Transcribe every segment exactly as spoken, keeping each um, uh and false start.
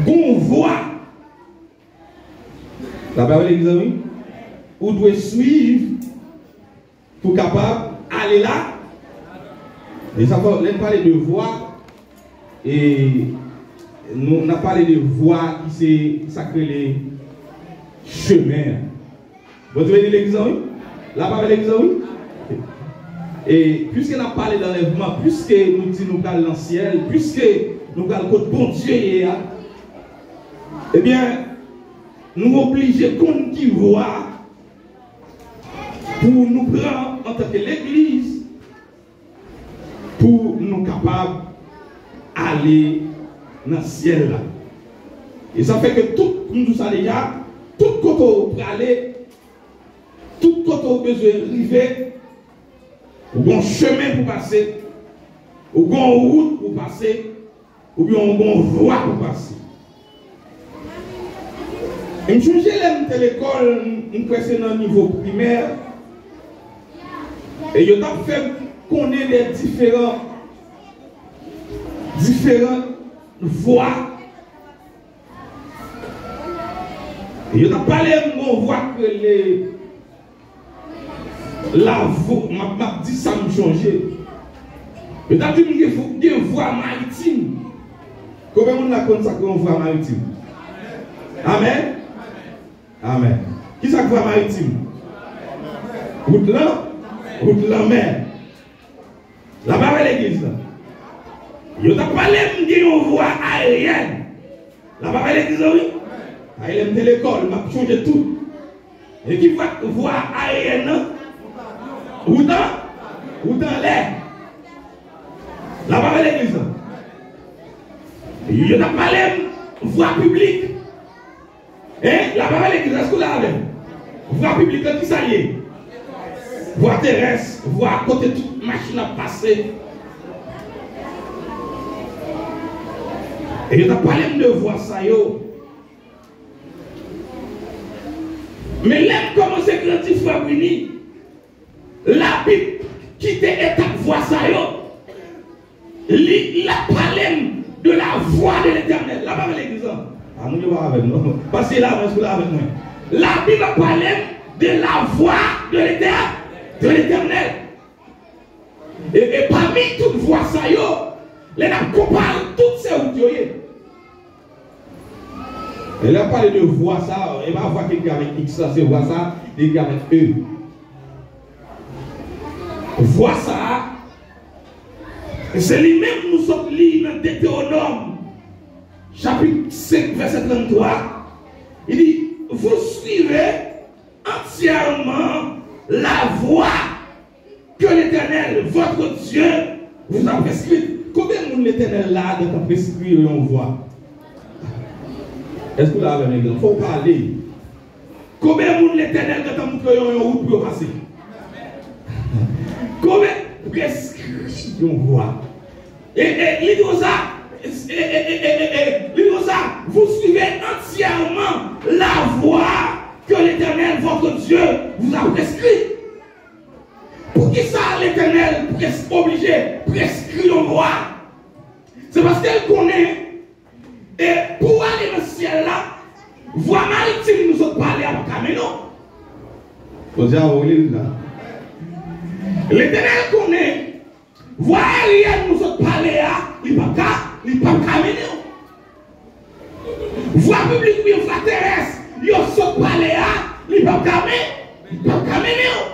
Gon vwa. Lapawòl legliz la, wi. Ou dwe swiv pou kapab ale la. E sa fè, lè n pale de vwa, e nou, n ap pale de vwa ki se sa k rele chemen an. Bondye beni legliz la, wi. Lapawòl legliz la, wi. E piske n ap pale d anlèvman, piske nou di nou pral nan syèl, piske nou pral kot Bondye ye a, ebyen, nou oblije konn ki vwa pou nou pran antanke legliz pou nou kapab ale nan syèl la. E sa fè ke tout, m di w sa deja, tout kote w prale, tout kote w bezwen rive, ou gon chemen pou pase, ou gon wout pou pase, oubyen ou gon vwa pou pase. M chonje lè m te lekòl, m, m kwè se nan nivo primè, e yo t ap fè m konnen de diferan, diferan vwa. E yo t ap pale m gon vwa k rele Lavo, m ap, m ap di sa m chonje. Yo t ap di m gen, gen vwa maritim. Konbyen moun la konn sa k yon vwa maritim? Amèn? Amèn. Kisa k vwa maritim? Wout lan, wout lanmè. Lapawòl legliz la. Yo t ap pale m gen yon vwa aeryèn. Lapawòl legliz la, wi. Ay, lè m te lekòl, m ap chonje tout. E ki vwa, vwa aeryèn nan? Wout an? Wout anlè. Lapawòl legliz la. Yo t ap pale m vwa piblik. Hein? Lapawòl legliz, èske w la avè m? Vwa piblik la, kisa l ye? Vwa terès, vwa kote tout machin ap pase. E yo t ap pale m de vwa sa yo. Men lè m kòmanse grandi, frè Brini, Labib kite etap vwa sa yo. Li, l ap pale m de la voix de l'Éternel. L ap pale legliz la. A, moun yo pa avè m, non. Paske la, mwen, sou la avèk mwen. Labib ap pale m de la voix de l'Éternel, de l'Éternel. E, e pami tout vwa sa yo, lè n ap konpare tout se wout yo ye. E lè ap pale de vwa sa, e pa vwa ki ekri avèk X la, se vwa sa ki ekri avèk E. Vwa sa, se li menm nou sot li nan Detewonòm, chapit senk, vèsè tranntwa. Li di, vous suivez entièrement la voie que l'Éternel, votre Dieu, vous a prescrite. Konbyen moun Letènèl la gentan preskri yo yon vwa? Èske w la avè m, legliz? Fò w pale. Konbyen moun Letènèl gentan montre yo yon wout pou yo pase? Konbyen preskri yon vwa? E, e, li di konsa, e, e, e, e, e, e, li di konsa, vous suivez entièrement la voie que l'Éternel, votre Dieu, vous a prescrite. Poukisa Letènèl pres-, oblije preskri yon vwa? Se paske l konnen, e pou w ale nan syèl la, vwa maritim nou sot pale a pa ka mennen w. Bondye a voye l la. Letènèl konnen, vwa aeryèn nou sot pale a, li p ap ka, li p ap ka mennen w. Vwa piblik oubyen vwa terès yo sot pale a, li p ap ka men-, li p ap ka mennen w.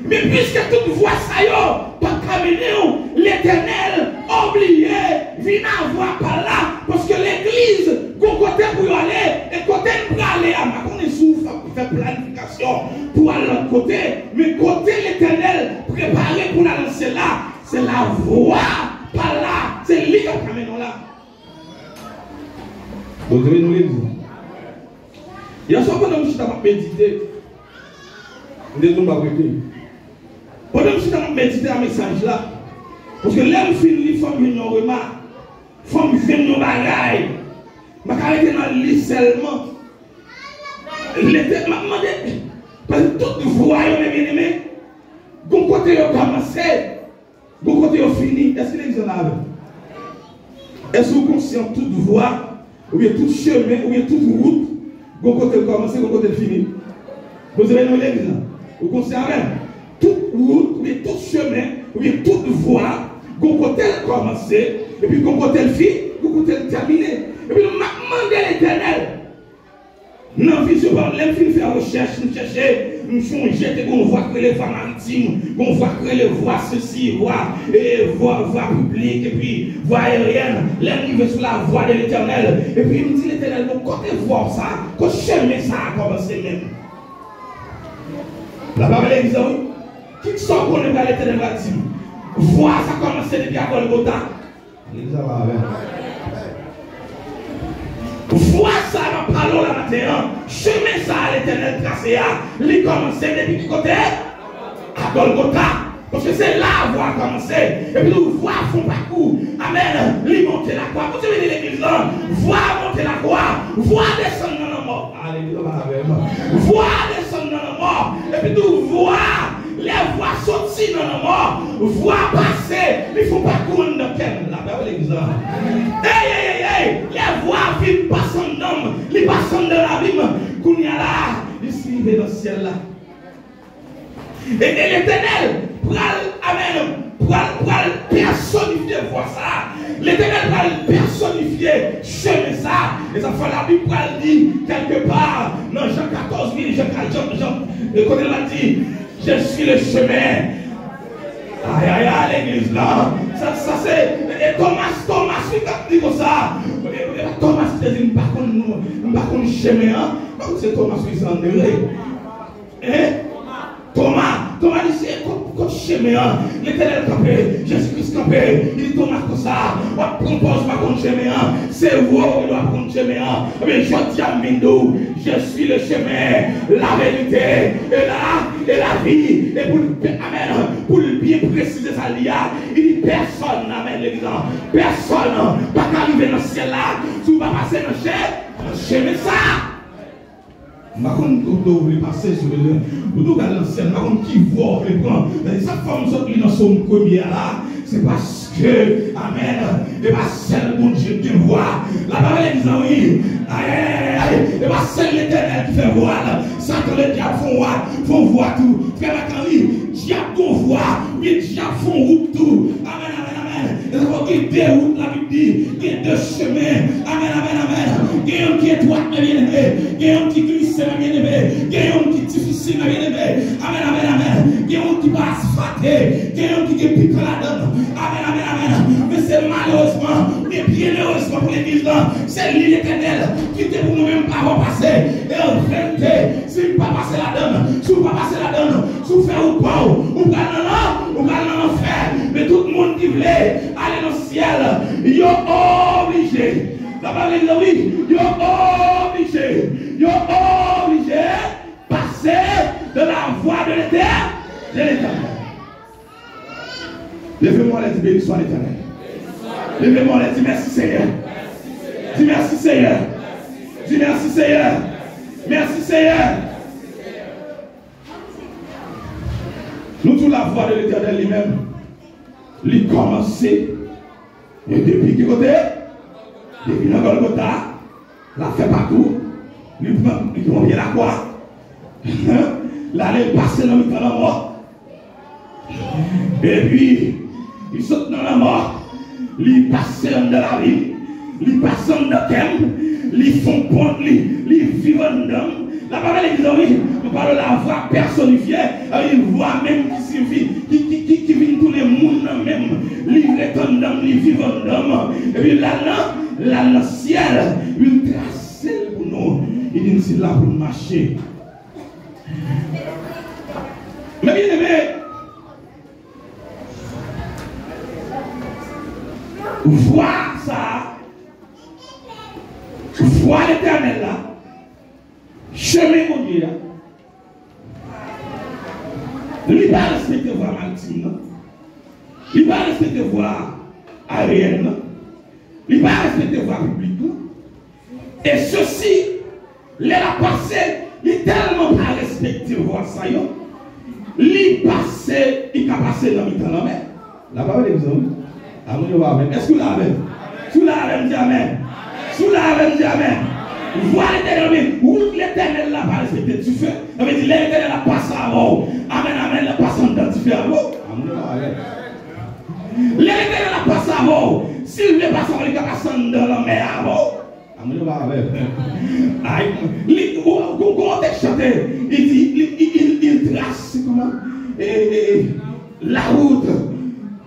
Men piske tout vwa sa yo p ap ka mennen w, Letènèl oblije vin a vwa pa l la, paske legliz gon kote pou yo ale, e kote n prale a, m pa konnen si w fè, fè planifikasyon pou al lòt kote, men kote Letènèl prepare pou n al nan syèl la, se la vwa pa l la, se li k ap ka mennen w la. Bondye beni w, legliz. Yèswa, pandan m chita m ap medite, m te di w m p ap rete. Pandan m chita m ap medite a mesaj la, paske lè m fin li, fò m jwenn yon remak, fò m jwenn yon bagay. M pa ka rete nan li sèlman. Lete, m ap mande, paske tout vwa yo, men byeneme, gon kote yo kòmanse. Gon kote yo fini. Èske legliz la avè m? Èske w konsyan tout vwa Oubyen tout chemen, oubyen tout wout, gon kote l kòmanse, gon kote l fini. Bondye beni nou legliz la. Ou konsa avè m? Tout wout, oubyen tout chemen, oubyen tout vwa, gon kote l kòmanse, epi gon kote l fi, gon kote l tèmine. Epi m ap mande Letènèl, nan vizyon pa m, lè m fin fè rechèch, m chèche, m chonje te gon vwa k rele vwa maritim, gon vwa k rele vwa sesi, vwa, e, vwa, vwa piblik, epi vwa aeryèn. Lè m rive sou la vwa de Letènèl, epi m di Letènèl, bon, kote vwa sa a? Kot chemen sa a kòmanse menm? La pa bèl egzanp, wi. Kisa w konnen pral Letènèl va di m? Vwa sa kòmanse depi a Gòlgota. Legliz la pa avè m. Vwa sa a m ap pale w la maten an, chemen sa a Letènèl trase a, li kòmanse depi ki kote? A Gòlgota. Paske se la vwa a kòmanse. Epi tou vwa a fè yon pakou. Amèn. Li monte lakwa. Kote w vini legliz lan? Vwa a monte lakwa. Vwa a desann nan lanmò. Alelouya, pa avè m. Vwa a desann nan lanmò. Epi tou vwa a Lè vwa soti nan lanmò, vwa pase, li fè yon pakou anndan kè m. Lapè pou legliz la. Ey, ey, ey, ey! Lè vwa vin pase anndan m, li pase anndan lavi m. Kounye a la, li rive nan syèl la. E, e Letènèl pral, amèn, pral, pral pèsonifye vwa sa a. Letènèl pral pèsonifye chemen sa a. E sa fè Labib pral di, kèlkepa, nan Jan katòz, wi, Jan, Jan, Jan, e kote l pral di, Je suis le chemin. Ay, ay, ay, legliz la. Sa, sa se, e, e Tomas, Tomas, wi, k ap di konsa. E, e, Tomas te di, "M pa konn non, m pa konn chemen an." Donk, se Tomas, wi, se Andre. Hein? Toma, Toma di, "Se kot, kot chemen an?" Letènèl kanpe, Jezi Kris kanpe. Li di Toma konsa, "W ap pran pòz w pa konn chemen an. Se vre w ki dwe aprann chemen an. Ebyen, jodi a, m vin di w, je suis le chemin, la vérité, et la, et la vie." E pou l, amèn, pou l byen presize sa l di a, li di, pèsòn, amèn, legliz la, pèsòn pa ka rive nan syèl la si w pa pase nan che-, nan chemen sa a. M pa konn kote w vle pase, si w vle. Ou tou pral nan syèl, m pa konn ki vwa w vle pran. Sa k fè m sot li nan Sòm premye a la, se paske, amèn, e pa sèl Bondye k gen vwa. La pawòl di sa, wi. Ay, ay, ay, ay, ay. E pa sèl Letènèl ki fè vwa l. Satan, ledyab, fè yon vwa, fè yon vwa tou. Frè Marc-Henry, dyab gon vwa, men dyab fè yon wout tou. Amèn, amèn, amèn. E sa fè w gen de wout, Labib di, gen de chemen. Amèn, amèn, amèn. Gen youn ki etwat, men byeneme. Gen youn ki glise, men byeneme. Gen youn ki difisil, men byeneme. Amèn, amèn, amèn. Gen youn ki pa asfate. Gen youn ki gen pikan ladan l. Amèn, amèn, amèn. Men se malerezman, men byenerezman pou legliz lan, se li Letènèl kite pou mwen menm pa pase. E an verite, si m pa pase ladan l, si w pa pase ladan l, si w fè wout pa w, ou pral nan lan-, ou pral nan lanfè. Men tout moun ki vle ale nan syèl, yo oblije. Sa pa vle di, wi, yo oblije. Yo oblije pase de la vwa de Letè-, de Letènèl. Leve men w anlè, di, "Beni swa Letènèl." Leve men w anlè, di, "Mèsi, Senyè." Di, "Mèsi, Senyè." Di, "Mèsi, Senyè." Mèsi, Senyè. Nou di w, la vwa de Letènèl li menm, li kòmanse, e depi ki kote? Depi nan Gòlgota, l ap fè pakou, li pran, li pran pye lakwa, l ale, l pase nan mitan lanmò. Epi, li sot nan lanmò, li pase anndan lavi m, li pase anndan kè m, li fè yon pon, li, li viv anndan m. La pawòl di sa, wi, m pale w la vwa pèsonifye, sa vle di vwa menm ki sifi, ki, ki, ki, ki vin tounen moun nan menm. Li ret anndan m, li viv anndan m. Epi l al nan, l al nan syèl, li trase l pou nou. Li di n se la pou n mache. Men byeneme, vwa sa a, vwa Letènèl la, chemen Bondye a, li pa respekte vwa maritim nan, li pa respekte vwa aeryèn nan, li pa respekte vwa piblik lan. E sesi, lè l ap pase, li tèlman pa respekte vwa sa yo, li pase, li ka pase nan mitan lanmè. La pawòl di sa, wi. Amèn, yo, amèn. Èske w la avè m? Si w la avè m, di amèn. Ou la avè m, di amèn. Vwa Letènèl, men wout Letènèl la pa respekte dife. Sa vle di, lè Letènèl ap pase avè w, amèn, amèn, l ap pase anndan dife avè w. Amèn, amèn. Lè Letènèl ap pase avè w, si l vle pase avè w, li ka pase anndan lanmè a avè w. Amèn, amèn. Ay, li, ou, ou, ou te chante, li di, li, il, il, il trace, kòman? E, e, e, la route.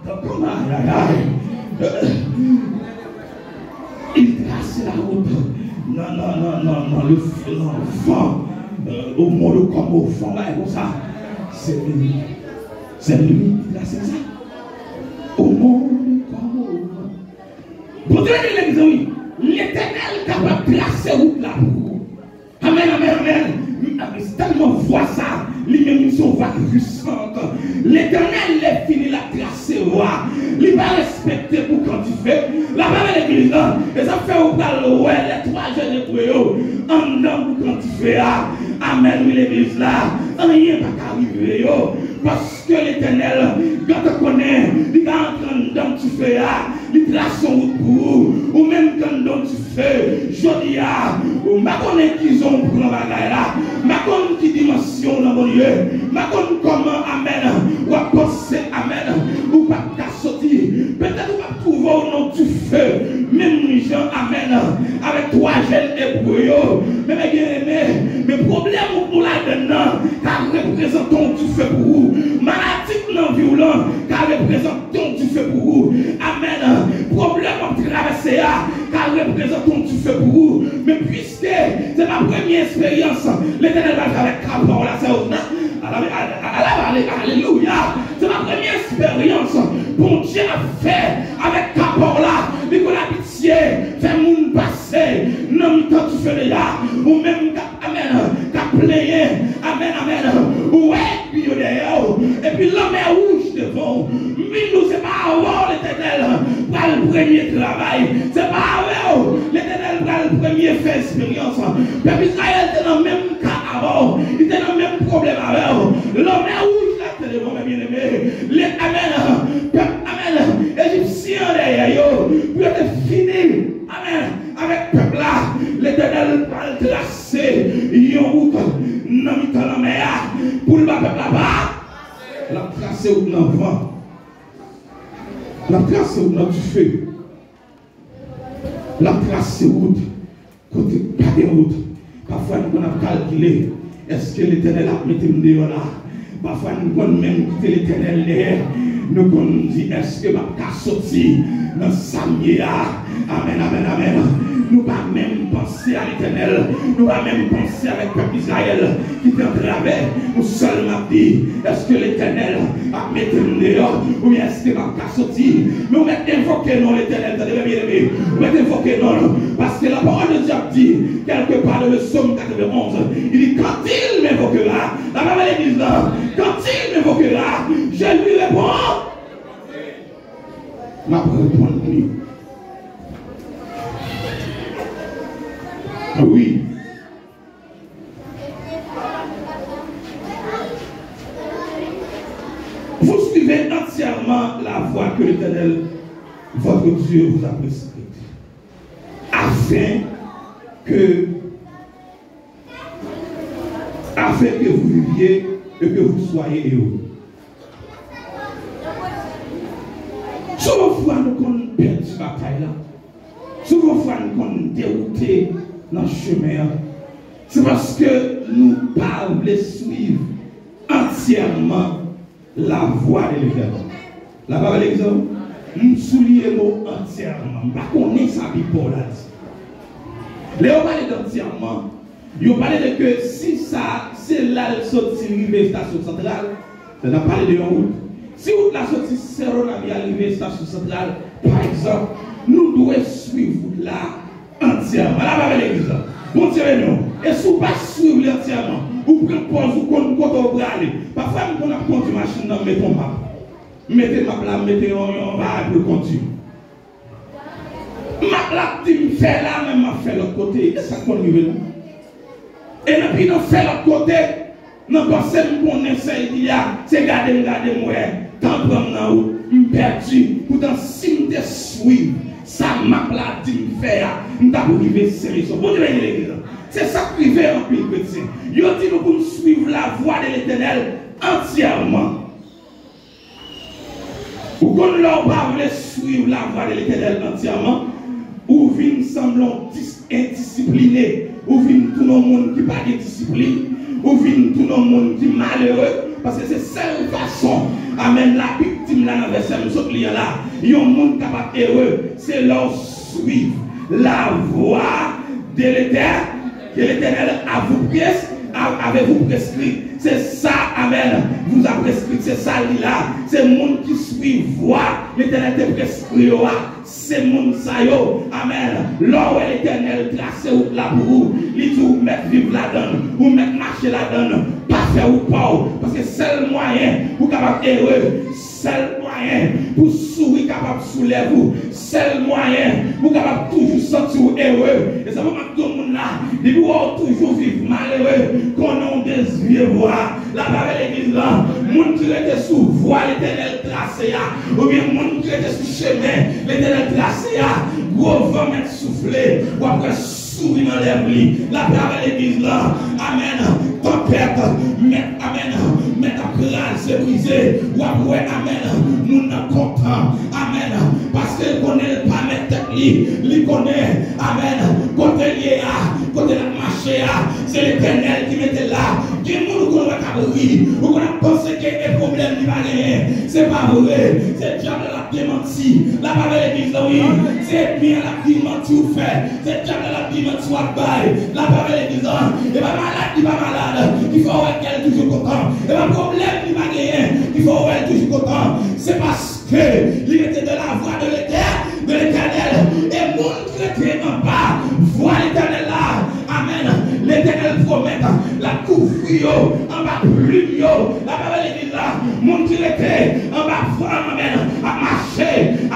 Kòman, ay, ay, ay. Il trace la route. Nan, nan, nan, nan, nan le, nan van. Euh, au monde comme au vent, bagay konsa. Se li. Se li ki trase sa. Au monde comme au vent. Bondye di legliz, wi. Letènèl kapab trase wout la pou ou. Amèn, amèn, amèn. Tèlman vwa sa, li menm li se yon vwa ki pwisan. Letènèl, lè fini, l ap trase vwa. Li pa respekte boukan dife. L ap avè legliz la. E sa fè ou pral wè lè twa jèn ebre yo anndan boukan dife a. Amèn, wi, legliz la. Anyen pa ka rive yo. Paske Letènèl gentan konnen, li ka antre anndan dife a, li trase yon wout pou ou, ou menm ki anndan dife, jodi a, ou m pa konnen ki jan w pran bagay la, m pa konn ki dimansyon w nan Bondye, m pa konn kòman, amèn, w ap panse, amèn, ou p ap ka soti, petèt ou p ap twouve w nan dife, menm jan, amèn, avèk twa jèn ebre yo, men, men byeneme, men pwoblèm ou, ou ladann nan, ka reprezante yon dife pou ou. Maladi k nan vi w lan ka reprezante yon dife pou ou. Amèn. Pwoblèm w ap travèse a ka reprezante yon dife pou ou. Men piske se pa premye esperyans Letènèl pral fè avèk ka pa w la, sè w nan. Alaba, ale, alelouya. Se pa premye esperyans Bondye ap fè avèk ka pa w la. Li konn abitye fè moun pase nan mitan dife deja. Ou menm k ap Amèn. K ap plenyen. Amèn, amèn. Ou wè ènmi yo dèyè w. Epi lanmè wouj devan w. M vin di w, se pa avè w Letènèl pral premye travay. Se pa avè w Letènèl pral premye fè esperyans. Pèp Izrayèl te nan menm ka avè w. Li te nan menm pwoblèm avè w. Lanmè wouj la te devan w, men byeneme. Lè, amèn. Pèp, amèn. Ejipsyen an dèyè yo. Pou yo te fini. Amèn. Avèk pèp la, Letènèl pral trase yon wout nan mitan lanmè a pou l ba pèp la pa. L ap trase wout nan van. L ap trase wout nan dife. L ap trase wout kote pa gen wout. Pafwa nou konn ap kalkile. Èske Letènèl ap mete m deyò la? Pafwa nou konn menm kite Letènèl dèyè. Nou konn di, èske m ap ka soti nan sa m ye a? Amèn, amèn, amèn. Nou pa menm panse a Letènèl. Nou pa menm panse avèk pèp Izrayèl ki te antravè. Nou sèlman ap di, èske Letènèl ap mete m deyò? Oubyen èske m ap ka soti? Men ou mèt envoke non Letènèl, tande byen, byeneme. Ou mèt envoke non l. Paske la parole de Dieu ap di, quelque part dans le psaume quatre-vingt-onze, il dit, quand il m'invoquera, la pa legliz la, quand il m'invoquera, je lui réponds. M ap reponn li. Wi. Vous suivez entièrement la voie que l'Éternel, votre Dieu, vous a prescrite, afin que, afin que vous viviez et que vous soyez heureux. Souvan fwa nou konn pèdi batay la. Souvan fwa nou konn dewoute nan chemen an. Se paske nou pa vle swiv antyèman la voie de l'Éternel. La pa bèl egzanp? M souliye mo antyèman. M pa konnen sa Bib pa w la di. Lè yo pale d antyèman, yo pale de ke si sa, se la l soti rive estasyon santral, lè n ap pale de yon wout. Si wout la soti Cerro Navia rive estasyon santral, pa egzanp, nou dwe swiv wout la antyèman. La pa bèl egzanp. Bondye beni w. E si w pa swiv li antyèman, ou pran pòz ou konn kote w prale. Pafwa m konn ap kondui machin nan, m mete yon map. M mete map la, m mete yon, yon bagay pou l kondui. Map la ap di m fè la, men m ap fè lòt kote. E sa k konn rive nou. E nan pi nan fè lòt kote, nan panse m konnen sa l di a, se gade m gade m wè, tan pran m nan wout, m pèdi. Poutan si m te swiv sa map la di m fè a, m t ap rive Sen Leson. Bondye beni legliz la. Se sa k rive anpil kretyen. Yo di nou pou n swiv lavwa de Letènèl antyèman. Ou konn lè w pa vle swiv lavwa de Letènèl antyèman, ou vin sanble yon dis-, endisipline, ou vin tounen yon moun ki pa gen disiplin, ou vin tounen yon moun ki malere, paske se sèl fason, amèn, Labib di m la nan vèsè m sot li an la, yon moun kapab ere, se lè w swiv lavwa de Letènèl, que l'Éternel a vous pres-, a-, avez-vous prescrit. Se sa, amèn, vous a prescrit, se sa li la. Se moun ki swiv vwa Letènèl te preskri yo a. Se moun sa yo, amèn. Lè w wè Letènèl trase wout la pou ou, li di w mèt viv ladan l, ou mèt mache ladan l, pa fè wout pa w, paske sèl mwayen pou w kapab ere, sèl mwayen pou souri kapab sou lèv ou, sèl mwayen pou w kapab toujou santi w ere. E sa fè m ap di yon moun la, depi w wè w toujou viv malere, konnen w dezye vwa. Lapawòl legliz la, moun ki rete sou vwa Letènèl trase a, oubyen moun ki rete sou chemen Letènèl trase a, gwo van mèt soufle, w ap wè souri nan lèv li. Lapawòl legliz la, amèn. Tanpèt mèt, amèn, mèt ap kraze, brize, w ap wè, amèn, moun nan kontan, amèn, paske l konnen l pa mèt tèt li, li konnen, amèn, kote l ye a, kote l ap mache a, se Letènèl ki mete l la. Gen moun ou konn wè k ap ri, ou konn ap panse ke e pwoblèm li pa genyen. Se pa vre. Se dyab la l ap demanti. Lapawòl legliz la, wi. Se byen l ap di manti ou fè. Se dyab la l ap di manti w ap bay. Lapawòl legliz la, e pa malad li pa malad ki fè w wè kè l toujou kontan. E pa pwoblèm li pa genyen ki fè w wè l toujou kontan. Se paske li rete dans la voie de l'Éternel, de l'Éternel. E moun ki rete anba vwa Letènèl la, amèn, Letènèl pwomèt l ap kouvri yo anba plim yo. Lapawòl legliz la, moun ki rete anba vwa, amèn, ap mache,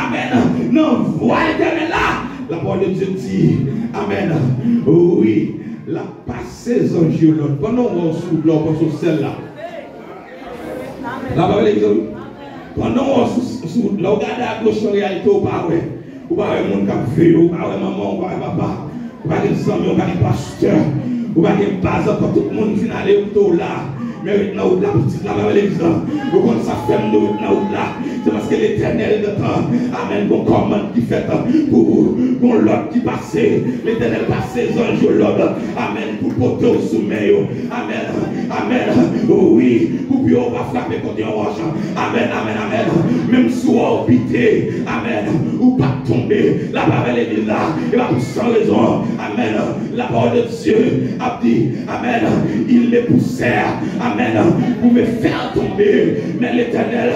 amèn, nan vwa Letènèl la. Lapawòl de Dye di, amèn, wi, l ap pase zanj yo lòd. Pandan w wè w sou wout la, w panse w sèl la. Lapawòl legliz la, wi. Pandan w wè w sou, sou wout la, w gade agoch an reyalite, w pa wè. Ou pa wè moun k ap veye w, ou pa wè manman w, ou pa wè papa w, ou pa gen zanmi, ou pa gen pastè, ou pa gen baz ankò, tout moun fin ale, yo kite w la. Men ret nan wout la, pitit, lapawòl legliz la. Ou konn sa fè m nou ret nan wout la? Se paske Letènèl gentan, amèn, gon kòmand ki fèt pou ou, gon lòd ki pase. Letènèl pase zanj yo lòd, amèn, pou pote w sou men yo. Amèn, amèn. Wi, pou pye w pa frape kont yon wòch. Amèn, amèn, amèn. Menm si w wè w bite, amèn, ou p ap tonbe. Lapawòl legliz la, e pa pou san rezon. Amèn. Lapawòl de Dye ap di, amèn, ils me poussèrent, amèn, pour me faire tomber, mais l'Éternel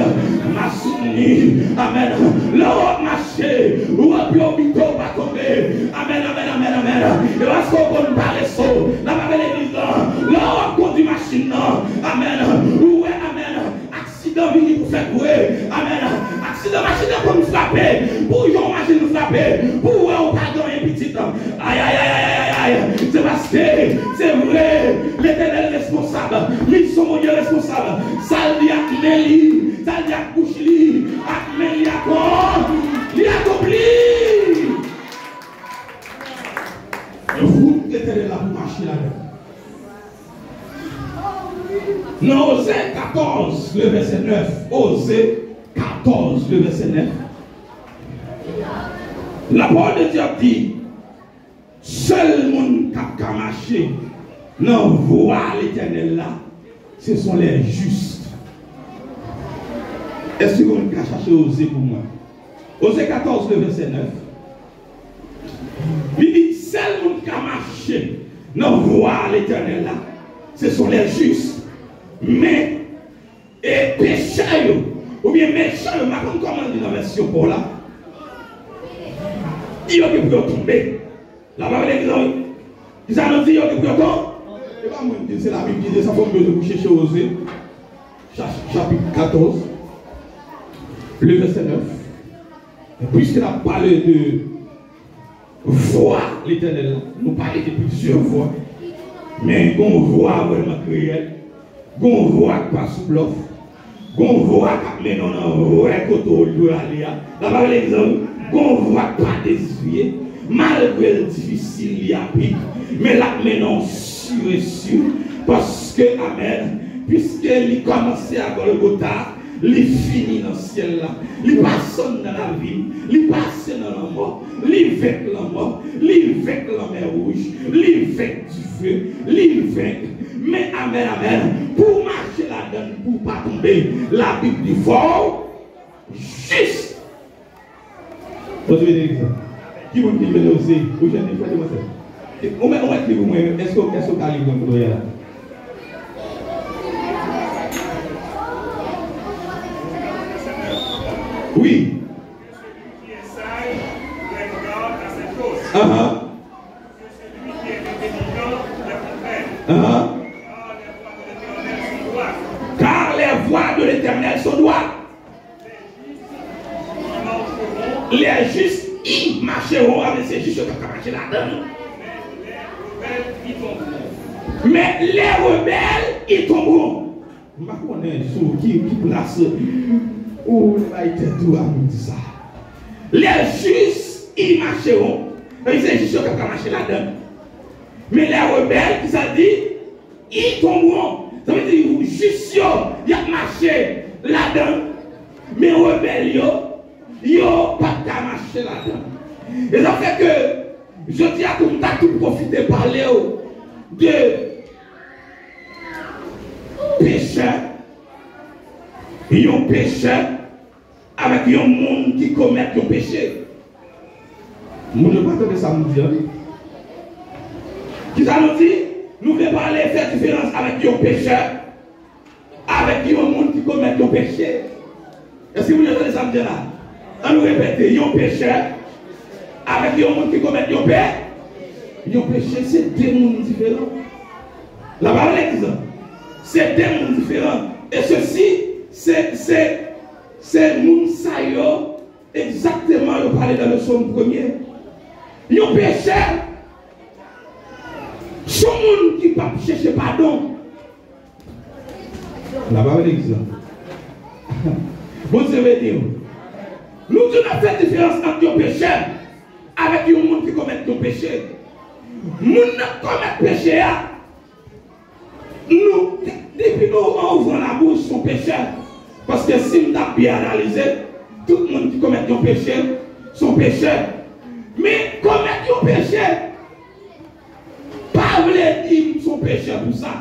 m'a soutenu. Amèn. Lè w ap mache, ou ap yo bite w pa tonbe. Amèn, amèn, amèn, amèn. E paske w konn parese w, lapawòl legliz la, lè w ap kondui machin nan, amèn, ou wè, amèn, aksidan vini pou fèt vre. Amèn. Aksidan machin nan konn frape. Pou yon machin frape, pou wè w pa genyen pitit. Ay, ay, ay, ay, ay, ay, ay. Se paske, se vre, Letènèl responsab. Li se yon Bondye responsab. Sa l di ak men li, sa l di ak bouch li, ak men li akon-, li akonpli. Wout Letènèl la pou mache ladan. Nan Oze katòz, le vèsè nèf, Oze katòz, le vèsè nèf, lapawòl de Dye ap di, sèl moun k ap ka mache nan vwa Letènèl la, ce sont les justes. Èske moun ka chache Oze pou mwen? Oze katòz, le vèsè nèf. Li di, sèl moun k ka mache nan vwa Letènèl la, ce sont les justes. Men, e pechè yo, oubyen mechan yo, m pa konn kòman l di nan vèsyon pa w la, yo gen pou yo tonbe. Lapawòl legliz la, wi. Kisa nou di yo gen pou yo tonbe? E pa mwen ki di, se Labib ki di sa, fò m bezwen pou chèche Oze, cha-, chapit katòz, le vèsè nèf. E piske n ap pale de vwa Letènèl la, nou pale de plizyè vwa. Men gon vwa vrèman reyèl. Gon vwa k pa sou blòf. Gon vwa k ap mennen w nan vrè kote w dwe ale a. Lapawòl legliz la, wi. Gon vwa k pa dezye, malgre l difisil, li a pik, men l ap mennen w si e si, paske, amèn, piske li kòmanse a Gòlgota, li fini nan syèl la. Li pase nan lavi m, li pase nan lanmò, li venk lanmò, li venk lanmè wouj, li venk dife, li venk. Men, amèn, amèn, pou w mache ladan l, pou w pa tonbe, Labib di fò w jis. Bondye beni legliz la. Ki moun ki vle oze? Ou jwenn li, frè, demwazèl. Ou mèt, ou mèt li pou mwen. Èske, èske w ka li pou mwen kounye a? Wi. Ahan. Ahan. Car les voies de l'Éternel sont droites. Les justes y marcheront, a vle di se jis yo k ap ka mache ladan l. Mais les rebelles y tomberont. M pa konnen sou ki, ki plas ou bay tèt ou a pou di sa. Les justes y marcheront, sa vle di se jis yo k ap ka mache ladan l. Men les rebelles, ki sa l di? Y tomberont. Sa vle di, jis yo, y ap mache ladan l. Men rebèl yo, yo p ap ka mache ladan l. E sa fè ke, jodi a, tou, m ta tou pwofite pale w de pechè, yon pechè, avèk yon moun ki komèt yon peche. Moun yo pa tande sa m di an, wi. Kisa nou di? Nou vle pale, fè diferans avèk yon pechè, avèk yon moun ki komèt yon peche. Èske moun yo tande sa m di an la? An nou repete, yon pechè avèk yon moun ki komèt yon pe-, yon peche, se de moun diferan. La pawòl legliz la, se de moun diferan. E sesi, se, se, se moun sa yo, egzakteman, yo pale nan leson premye. Yon pechè, se yon moun ki p ap chèche padon. La pawòl legliz la. Bondye beni w. Nou di n ap fè diferans ant yon pechè avèk yon moun ki komèt yon peche. Moun nan k komèt peche a, nou, depi nou ouvri labouch, se yon pechè. Paske si m t ap byen analize, tout moun ki komèt yon peche, se yon pechè. Men komèt yon peche, pa vle di m se yon pechè pou sa.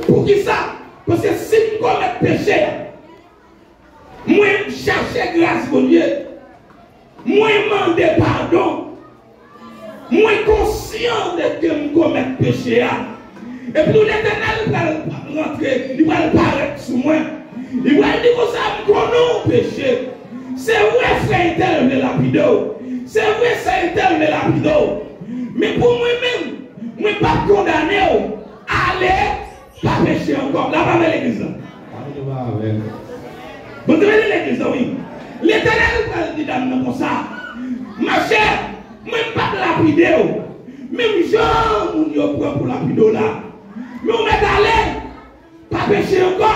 Poukisa? Paske si m komèt peche a, mwen chache gras Bondye, mwen mande padon, mwen konsyan de ke m komèt peche a. Epi tou Letènèl pral rantre, li pral parèt sou mwen. Li pral di konsa, m konnen w peche. Se vre frè entèl vle lapide w. Se vre sè entèl vle lapide w. Men pou mwen menm, mwen p ap kondane w. Ale, pa peche ankò. La pa vre legliz la. Bondye beni legliz la, wi. Letènèl pral di dam nan konsa, machè, mwen m p ap lapide w. Menm jan moun yo pran pou lapide w la. Men w mèt ale. Pa peche ankò.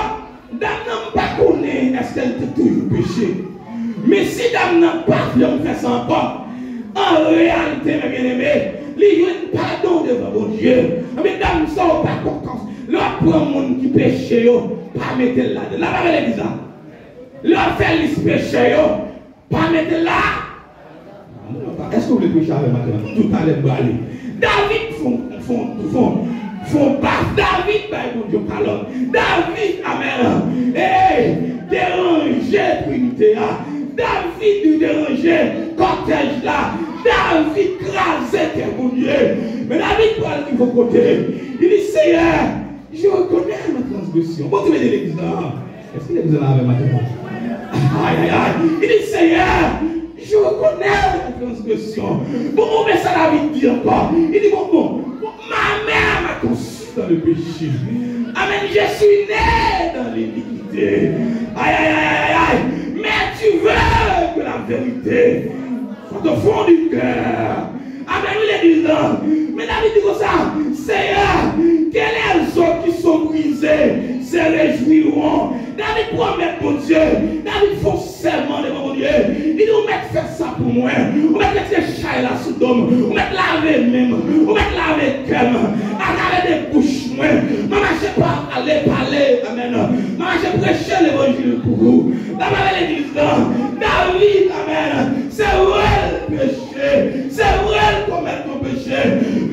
Dam nan, m pa konnen èske l te toujou peche. Men si dam nan pa vle m fè sa ankò, an reyalite, mè byeneme, li jwenn padon devan Bondye. Anben, dam sa w pa kontan. Lè w ap pran moun ki peche yo, pa mete l ladan. La pa vre legliz la. Lè w ap fè lis pechè yo, pa mete l la. Èske w vle preche avè m maten an? Toutalè m prale. David fon, fon, fon, fon baf. David bay Bondye kalòt. David, amèn, ey, deranje trinite a. David deranje kòtèj la. David kraze kè Bondye. Men David pral rive yon kote. Li di, Seyè, je reconnais ma transgression. Bondye beni legliz la. Èske legliz la avè m maten an? Ay, ay, ay. Li di, Seyè, je reconnais ma transgression. Bon, bon, men sa David di ankò. Li di, bon, bon, bon, ma main m'a conçu dans le péché. Amen, je suis né dans l'iniquité. Ay, ay, ay, ay, ay, ay. Mais tu veux que la vérité soit au fond du cœur. Amèn, wi, legliz la. Men David di konsa, Seyè, que les os qui sont brisés se réjouiront. David pwomèt Bondye, David fè yon Tèlman devan Bondye, li di, ou mèt fè sa pou mwen. Ou mèt retire chay la sou do m. Ou mèt lave men m. Ou mèt lave kè m. Atravè de bouch mwen, m a mache pa ale pale. Amèn. M a mache preche levanjil pou ou. L ap avè legliz la. David, amèn. Se vre l peche. Se vre l komèt yon peche.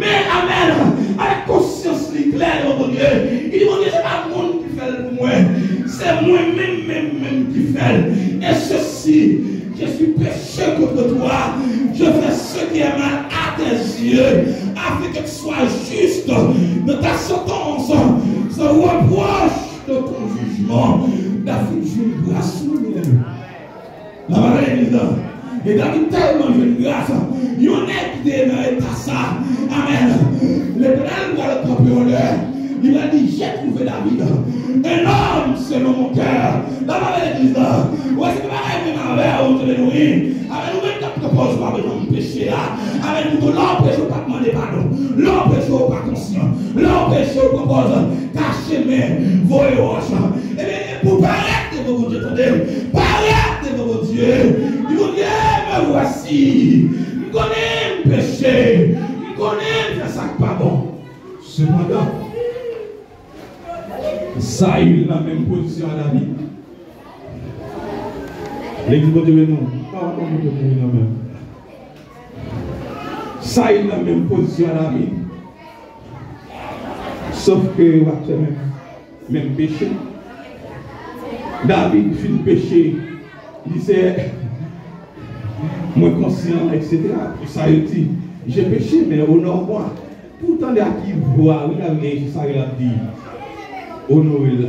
Men, amèn, avèk konsyans li klè devan Bondye, li di, Bondye, se pa moun ki fè l pou mwen. Se mwen menm, menm, menm ki fè l. Et ceci, je suis pécheur contre toi. Je fais ce qui est mal à tes yeux, afin que tu sois juste dans ta sentence. Sans reproche dans ton jugement. David jwenn gras sou nou. Nan legliz la. E David tèlman jwenn gras, yon nèg ki te nan eta sa, amèn, Letènèl pral kanpe yon lè, li pral di, j'ai trouvé David, un homme selon mon cœur. Nan legliz la. Ou wè, se pa bagay menm avè ou, tande nou, wi. Amèn, ou menm k ap pran pòz ou pa bezwen peche a. Amèn, pou tou lè w peche, ou pa mande padon. Lè w peche, ou pa konsyan. Lè w peche, ou pran pòz, kache men, voye wòch. Ebyen, pou parèt devan Bondye, tande. Parèt devan Bondye. Di, Bondye, me voici. M konnen m peche. M konnen m fè sa k pa bon. Sepandan, Sayil nan menm pozisyon a David. Legliz Bondye beni nou. Pawòl Bondye beni nou menm. Sayil nan menm pozisyon a David. Sof ke yo pa t fè menm, menm peche. David fin peche. Li se, mwen konsyan, et cetera. Pou sa yo di, j'ai péché, mais honore-moi. Pou w tande ak ki vwa, wi, David, Sayil ap di, onore l.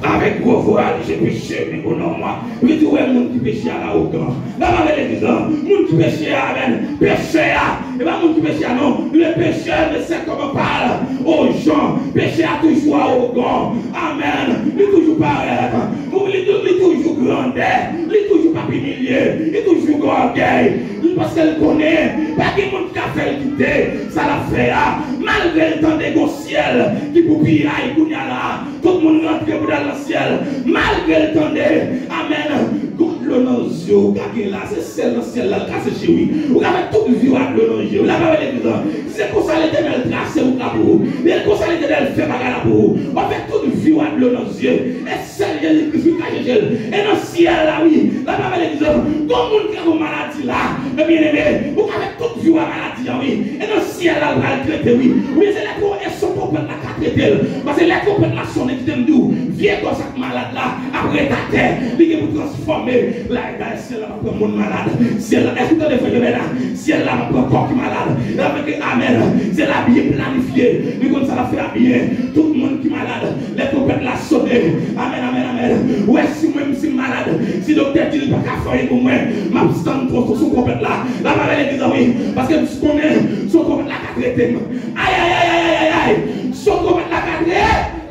Avèk gwo vwa, li, j'ai péché, mais honore-moi. Li di, wè, moun ki peche a awogan. Nan legliz la, moun ki peche a, amèn, peche a. E pa moun ki peche a, non. Le pécheur ne sait comment parler aux gens. Peche a toujou awogan. Amèn. Li toujou parèt. Ou li, li toujou grandè. Li toujou p ap imilye. Li toujou gen ògèy. Li paske l konnen pa gen moun ki ka fè l kite sa l ap fè a. Malgre l tande gon syèl ki pou piray kounye a la. Tout moun rantre pou l al nan syèl. Malgre l tande, amèn, gon dlo nan zye w ka gen la, se sèl nan syèl la l ka seche, wi. Ou ka fè tout vi w ak dlo nan je w. L ap avè legliz la. Se konsa Letènèl trase wout la pou ou. E konsa Letènèl fè bagay la pou ou. W ap fè tout vi w ak dlo nan zye. E sèl Jezi Kris wi ka chèche l. E nan syèl la, wi. L ap avè legliz la. Gon moun ki gen maladi la. Men byeneme, ou ka fè tout vi w ak maladi a, wi. E nan syèl la, l pral trete, wi. Wi, se lè tro-, e son twonpèt la ka trete l. Paske lè twonpèt la sonnen, kite m di w, vye kò sa k malad la ap ret atè. Li gen pou transfòme. La, dayè, syèl la p ap pran moun malad. Syèl la, èske w tande frè Jovena? Syèl la p ap pran kò ki malad. L ap mete amèn. Syèl la byen planifye. Li konn sa l ap fè a byen. Tout moun ki malad, lè twonpèt la sonnen. Amèn, amèn, amèn. Ou wè, si mwen, si m malad, si doktè di l pa ka fè anyen pou mwen, m ap tann tro-, son twonpèt la. L ap avè legliz la, wi. Paske m konnen son twonpèt la ka trete m. Ay, ay, ay, ay, ay, ay, ay. Son twonpèt la ka trete,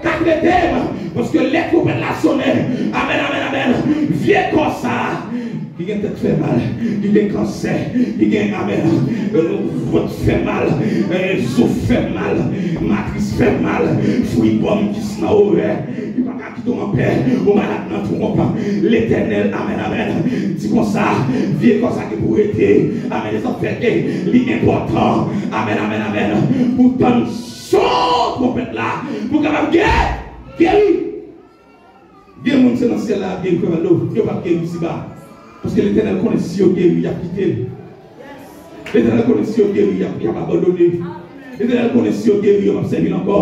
ka trete m. Paske lè twonpèt la sonnen, amèn, amèn, amèn, vye kò sa a ki gen tèt fè mal, ki gen kansè, ki gen, amèn, vant fè mal, eh, zo fè mal, matris fè mal, fwi bòm kis nan orè, li pa ka kite w anpè, ou malad nan twonp. Letènèl, amèn, amèn, di konsa, vye kò sa ki pou rete, amèn, e sa fè ke li enpòtan, amèn, amèn, amèn, pou tann son twonpèt la, pou kapab gen, geri. Gen moun se nan syèl la y ap geri, frè Valdo, yo p ap geri isiba. Paske Letènèl konnen si yo geri, y ap kite l. Letènèl konnen si yo geri, y ap, y ap abandone. Letènèl konnen si yo geri, yo p ap sèvi l ankò.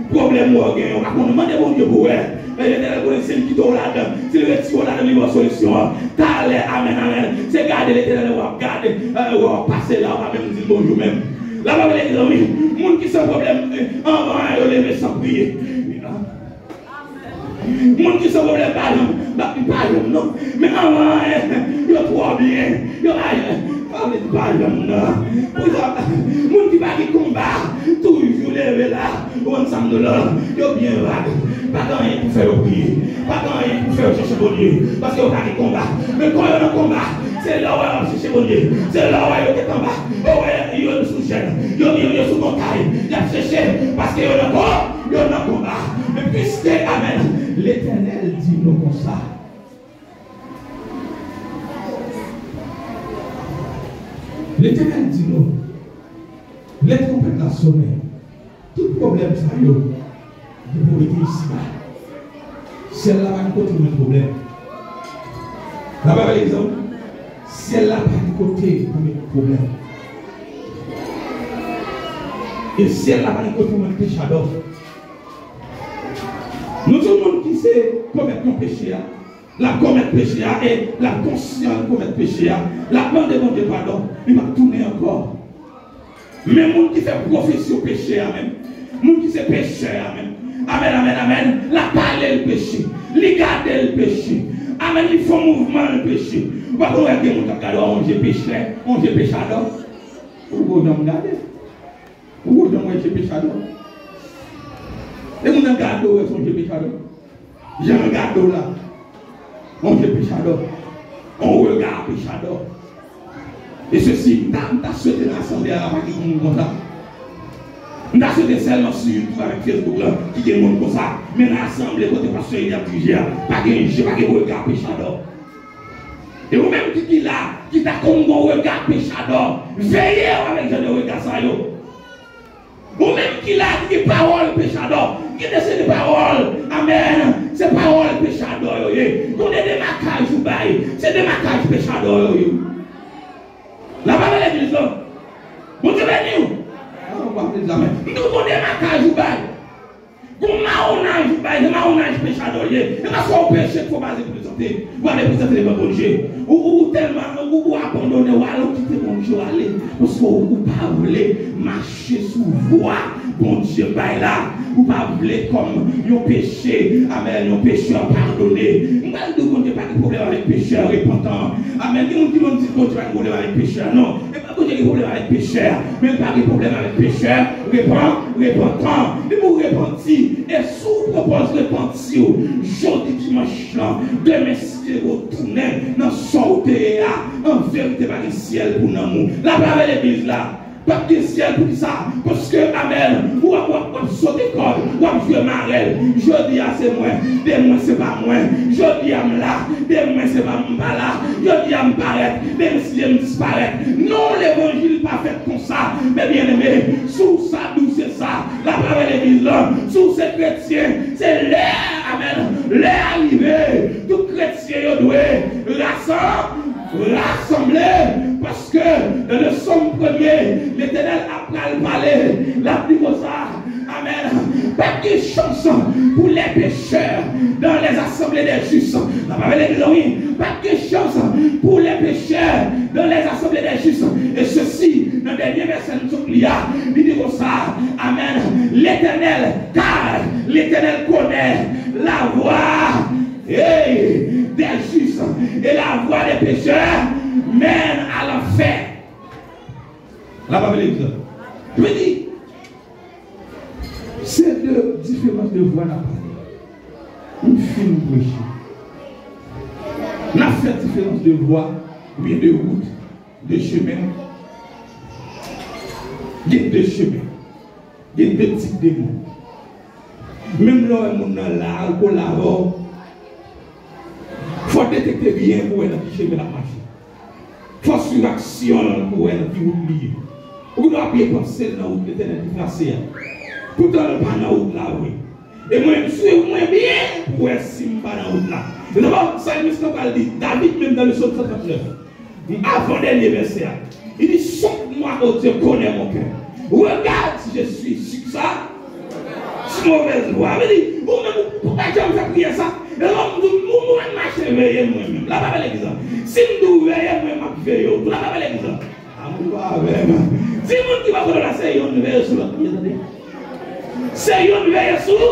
Pwoblèm ou a w genyen, ou pa konnen, mande Bondye pou wè. Men Letènèl konnen si l kite w ladan, si l retire w ladan, li ba w solisyon an. Talè, amèn, amèn. Se gade Letènèl w ap gade, eh, w ap pase la, w pa menm di l bonjou menm. La pa vle di, zanmi, moun ki san pwoblèm, eh, anvan yo leve san priye. Moun ki san pwoblèm pa janm, pa, pa janm non. Men anvan, eh, yo twò byen. Yo pa, pa vle di pa janm non. Pou sa, moun ki pa gen konba, toujou leve la. Ou konn sa m di w la, yo byen vag. Pa gen anyen pou fè yo priye. Pa gen anyen pou fè yo chèche Bondye. Paske yo pa gen konba. Men kon yo nan konba, se lè w wè y ap chèche Bondye. Se lè w wè yo ret anba. Yo wè yo sou chèn. Yo, yo, yo sou montay. Y ap chèche paske yo nan kon-, yo nan konba. Men piske, amèn, Letènèl di nou konsa. Letènèl di nou, lè twonpèt la sonnen, tout pwoblèm sa yo, nou pou rete isiba. Syèl la pa gen kote pou met pwoblèm. La pa bèl egzanp. Syèl la pa gen kote pou met pwoblèm. E syèl la pa gen kote pou met pechadò. Nou tout moun ki se komèt yon peche a, l ap komèt peche a e l ap konsyan l komèt peche a, l ap mande Bondye padon, li p ap tounen ankò. Men moun ki fè pwofesyon peche a menm, moun ki se pechè a menm, amèn, amèn, amèn, l ap pale l peche, li gade l peche, amèn, li fè mouvman l peche. Ou pa konn wè gen moun k ap gade w yon je pechè, yon je pechadò. Ou poko janm gade. Ou janm wè je pechadò? E moun nan gade w wè se yon je pechadò? Jan l gade w la, yon je pechadò, yon rega pechadò. E sesi, m ta, m ta swete nan asanble a la pa gen moun konsa. M ta swete sèlman sou YouTube avèk Facebook la ki gen moun konsa. Men nan asanble kote pastè Eli ap dirije a, pa gen je, pa gen rega pechadò. E ou menm ki, ki la, ki ta konn gon rega pechadò, veye w avèk jan de rega sa yo. Ou menm ki la, ki gen pawòl pechadò, gen de se de pawòl, amèn, se pawòl pechadò yo ye. Gon de demakaj ou bay, se demakaj pechadò yo ye. La pa bèl legliz la. Bondye beni w. Ah, w ap di amèn. M di w gon demakaj ou bay. Gon mawonaj ou bay, se mawonaj pechadò l ye. E pa sèl peche k fò pa reprezante. Ou pa reprezante devan Bondye. Ou, ou, ou tèlman, ou, ou abandone, ou ale, ou kite Bondye, ou ale. Paske ou, ou pa vle mache sou vwa Bondye bay la. Ou pa vle kòm yon peche, amèn, yon pechè padone. M pral di w Bondye pa gen pwoblèm avèk pechè repantan. Amèn. Gen moun ki konn di Bondye pa gen pwoblèm avèk pechè, non. E pa Bondye gen pwoblèm avèk pechè, men l pa gen pwoblèm avèk pechè repan-, repantan. Li pou repanti. E si w pwopòz repanti w jodi dimanch lan, demen si Dye vle w tounen nan sa w te ye a, an verite pa gen syèl pou nanm ou. La pa avè legliz la. P ap gen syèl pou kisa? Paske, amèn, w ap, w ap, w ap sote kòd, w ap jwe marèl. Jodi a se mwen, demen se pa mwen. Jodi a m la, demen se pa m pa la. Jodi a m parèt, demen si Dye m disparèt. Non, levanjil pa fèt konsa. Men byeneme, si w sa di w se sa, la pa avè legliz lan. Si w se kretyen, se lè, amèn, lè a rive. Tout kretyen yo dwe rasanm-, rasanble. Paske nan Sòm premye, Letènèl ap pral pale. L ap di konsa, amèn, pa t gen chans pour les pécheurs dans les assemblées des justes. Nan pa bèl legliz la, wi. Pa t gen chans pour les pécheurs dans les assemblées des justes. E sesi, nan dènye vèsè n sot li a, li di konsa, amèn, Letènèl, car Letènèl connaît la voie, hey, des justes et la voie des pécheurs mène à l'enfer. La pa bèl legliz la. Vle di, se de diferans de vwa n ap pale. M fin preche. N ap fè diferans de vwa, oubyen de wout, de chemen. Gen de chemen. Gen de tip de moun. Menm lè w wè moun nan la, l kole avè w, fò w detekte byen pou w wè nan ki chemen l ap mache. Fò w swiv aksyon l pou w wè nan ki wout li ye. Ou gen dwa byen panse l nan wout Letènèl ki trase a. Poutan l pa nan wout la vre. E mwen, m swiv mwen byen pou w wè si m pa nan wout la. Se sa salmis lan pral di, David menm nan le Sòm san trannèf. Avan dènye vèsè a, li di, sonde-moi, ô Dieu, connais mon cœur. Regarde si je suis sur sa, sur mauvaise voie. Vle di, ou menm, ou pa janm fè priyè sa. E lè m di w, ou mwen mache veye mwen menm. La pa bèl legliz la. Si m di w veye mwen, m ap veye w tou. La pa bèl legliz la. Amen, pa avè m. Di moun ki bò kote w la, se youn veye sou lòt. Byen tande. Se youn veye sou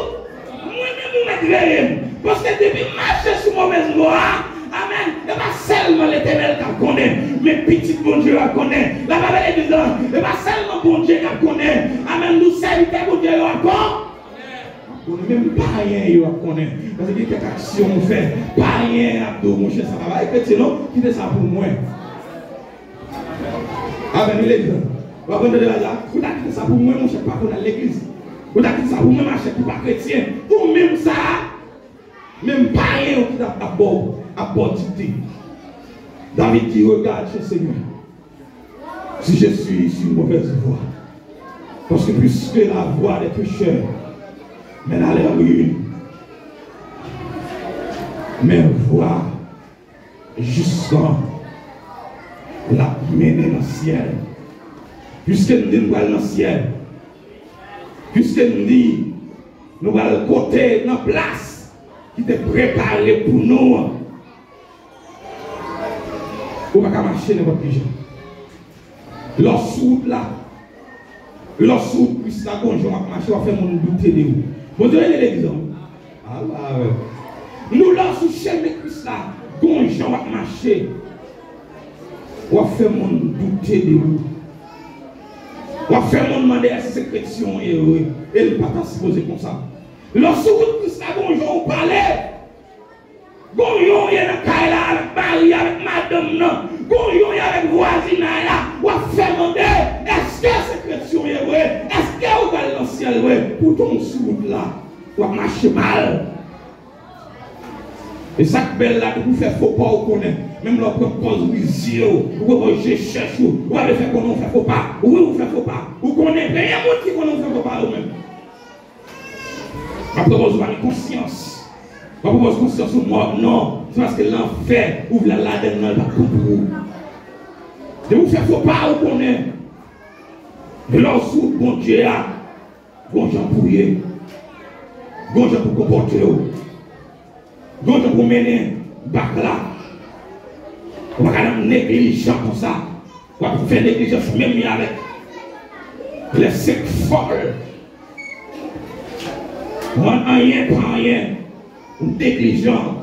mwen menm, ou mèt veye m. Paske depi m mache sou movèz vwa a, amèn, e pa sèlman Letènèl k ap konnen, men pitit Bondye yo ap konnen. La pa bèl legliz la. E pa sèlman Bondye k ap konnen. Amèn. Nou sèvitè Bondye yo ap konnen. Ap konnen. Menm payen yo ap konnen. Paske gen kèk aksyon ou fè, payen ap di w, monchè, sa pa bagay kretyen non, kite sa pou mwen. Amèn, wi, legliz. W ap konn tande bagay la? Ou ta kite sa pou mwen, monchè, pa konn al legliz. Ou ta kite sa pou mwen, machè, ki pa kretyen. Ou menm sa a, menm payen yo ki t ap, ap ba w, ap ba w dikte. David di, regarde, cher Seigneur. Si je suis sur une mauvaise voie, parce que puisque la voie des pécheurs mène à la ruine, men vwa jis lan l ap mennen nan syèl. Piske n di n pral nan syèl, piske n di nou pral kote nan plas ki te prepare pou nou an, ou pa ka mache nenpòt ki jan. Lè w sou wout la, lè w sou wout Kris la, gon jan w ap mache, w ap fè moun doute de ou. Bondye rele legliz an. Ala avè. Nou lè w sou chemen Kris la, gon jan w ap mache, w ap fè moun doute de ou. W ap fè moun mande èske se kretyen w ye vre, e l pa ta sipoze konsa. Lè w sou wout Kris la, gon jan w pale. Gon jan w ye nan kay la avèk mari, avèk madanm nan. Gon jan w ye avèk vwazinay la. W ap fè mande, èske se kretyen w ye vre? Èske ou pral nan syèl vre? Poutan w sou wout la, w ap mache mal. E sa k bèl la, depi w fè fo pa, ou konnen. Menm lè w pran pòz rizye w, ou pran pòz je chèch ou, ou pa vle fè konnen w fè fo pa. Wi, ou fè fo pa. Ou konnen, premye moun ki konnen w fè fo pa, ou menm. W ap pran pòz ou pa gen konsyans. W ap pran pòz konsyans ou mò. Non, se paske lanfè ou vle al ladann nan, l pa t bon pou ou. Depi w fè fo pa, ou konnen. Men lè w sou wout Bondye a, gon jan pou w ye. Gon jan pou w konpòte w. Gon jan pou w mennen bak la. Ou pa ka nan neglijan konsa. W ap fè neglijans menm jan avèk lè senk fòl. Ou anyen pa anyen. Ou neglijan.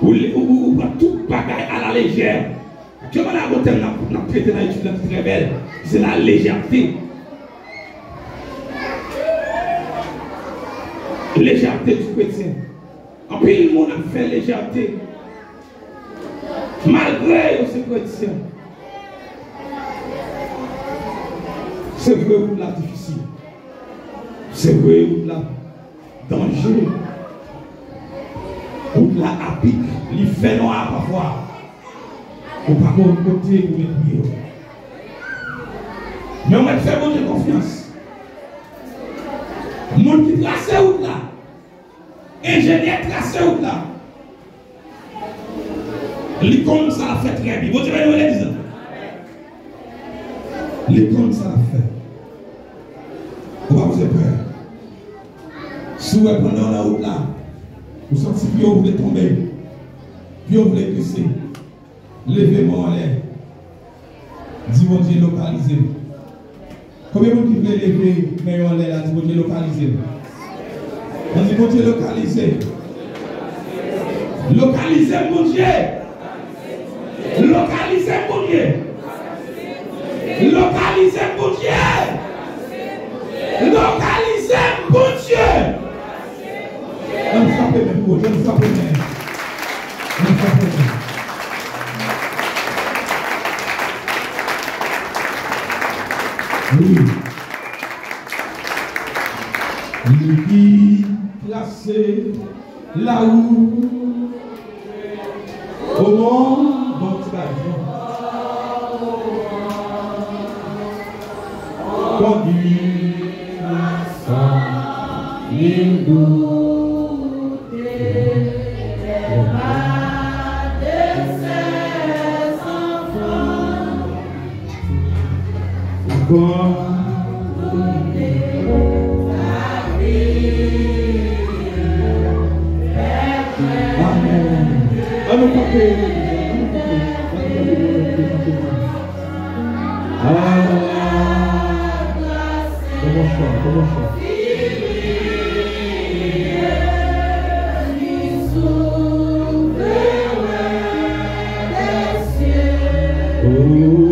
Ou, ou, ou, ou pran tout bagay a la lejè. Aktyèlman la, gon tèm n ap, n ap trete nan etid lan ki trè bèl, se la lejète. Lejète di kretyen. Anpil moun ap fè lejète malgre yo se kretyen. Se vre, wout la difisil. Se vre, wout la danje. Wout la apik, li fè nwa pafwa. Ou pa konn kote pou met pye w. Men w mèt fè Bondye konfyans. Moun ki trase wout la, enjenyè trase wout la, li konn sa l ap fè trè byen. Bondye beni w, legliz la. Li konn sa l ap fè. Ou pa bezwen pè. Si w wè pandan w nan wout la, ou santi pye w vle tonbe, pye w vle glise, leve men w anlè. Di Bondye lokalize m. Konbyen moun ki vle leve men yo anlè la, di Bondye lokalize m? Ann di Bondye lokalize. Lokalize m, Bondye. Lokalize m, Bondye. Lokalize m, Bondye. Lokalize m, Bondye. Ann frape men pou Bondye, ann frape men. Ann frape men. Wi. Li ki trase lawout. O non, bon ti bagay. Kondwi sa li doute, lè pa de sèz anfan. Amèn. Ann nou kanpe, ann nou kanpe, ann nou kanpe, ann nou kanpe. Ah, kòman sa, kòman sa? Oh.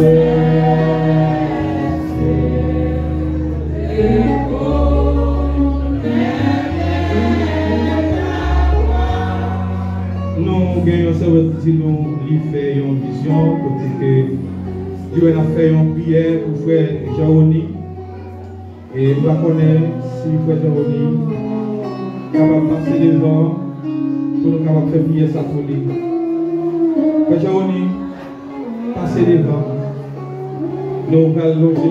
Nou gen yon sèvant ki di nou li fè yon vizyon kote ke li wè n ap fè yon priyè pou frè Jean Rony. E m pa konnen si frè Jean Rony kapab pase devan pou nou kapab fè priyè sa pou li. Frè Jean Rony, pase devan. Nou pral lonje